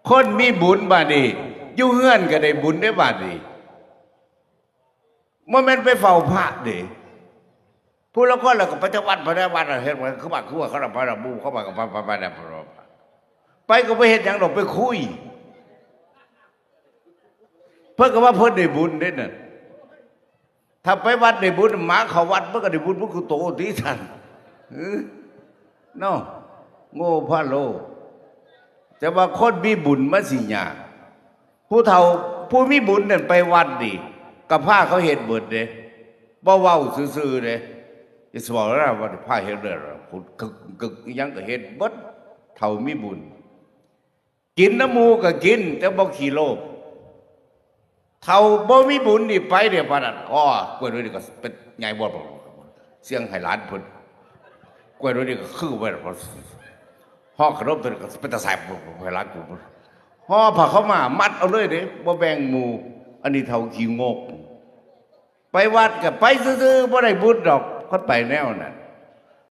ຄົນມີບຸນບາດນີ້ ຢູ່ເຮືອນກໍໄດ້ບຸນເດ້ບາດນີ້ ບໍ່ແມ່ນໄປເຝົ້າພະເດ້. ຜູ້ລາງຄົນລະກໍໄປແຕ່ວັດ ໄປແຕ່ວັດ ເຮັດຄືບ້ານຄືເມືອງ ເຂົາລະໄປລະໝູ່ເຂົາໄປກໍໄປ ໄປ ໄປ ໄປ ໄປກໍບໍ່ເຮັດຫຍັງດອກ ໄປຄຸຍ. ເພິ່ນກໍວ່າເພິ່ນໄດ້ບຸນເດ້ນັ້ນ. ຖ້າໄປວັດໄດ້ບຸນ ໝາເຂົ້າວັດມັນກໍໄດ້ບຸນໝົດຄູ່ໂຕຕິຊັ້ນ ເອີ ເນາະ ໂງ່ພະໂລ. ແຕ່ວ່າຄົນມີບຸນມັນຊິຍາກ. ຜູ້ເຖົ້າຜູ້ມີບຸນນັ້ນໄປວັດນີ້ ກໍພາເຂົາເຮັດເບິດເດ້ ບໍ່ເວົ້າຊື່ໆເດ້. ຊິເວົ້າແລ້ວວ່າພາເຮັດເດີ ກຶກໆ ອີ່ຫຍັງກໍເຮັດເບິດ ເຖົ້າມີບຸນ. ກິນນຳໝູ່ກໍກິນ ແຕ່ບໍ່ຂີ້ໂລບ. ເຖົ້າບໍ່ມີບຸນນີ້ໄປເດ້ປານນັ້ນ ອໍ ກ້ວຍໜ່ວຍນີ້ກໍເປັນໃຫຍ່ບໍ່ ສຽງໃຫ້ຫຼານເພິ່ນ ກ້ວຍໜ່ວຍນີ້ກໍຄືໄວ້ ຫໍຂະໜົມຕົວນີ້ກໍເປັນຕາແຊບໃຫ້ຫຼານກູ ຫໍຜ້າຂາວມ້າມັດເອົາເລີຍເດ້ ບໍ່ແບ່ງໝູ່. ອັນນີ້ເຖົ້າຂີ້ງົກ. ໄປວັດກໍໄປຊື່ໆ ບໍ່ໄດ້ບຸນດອກ ຄັນໄປແນວນັ້ນ.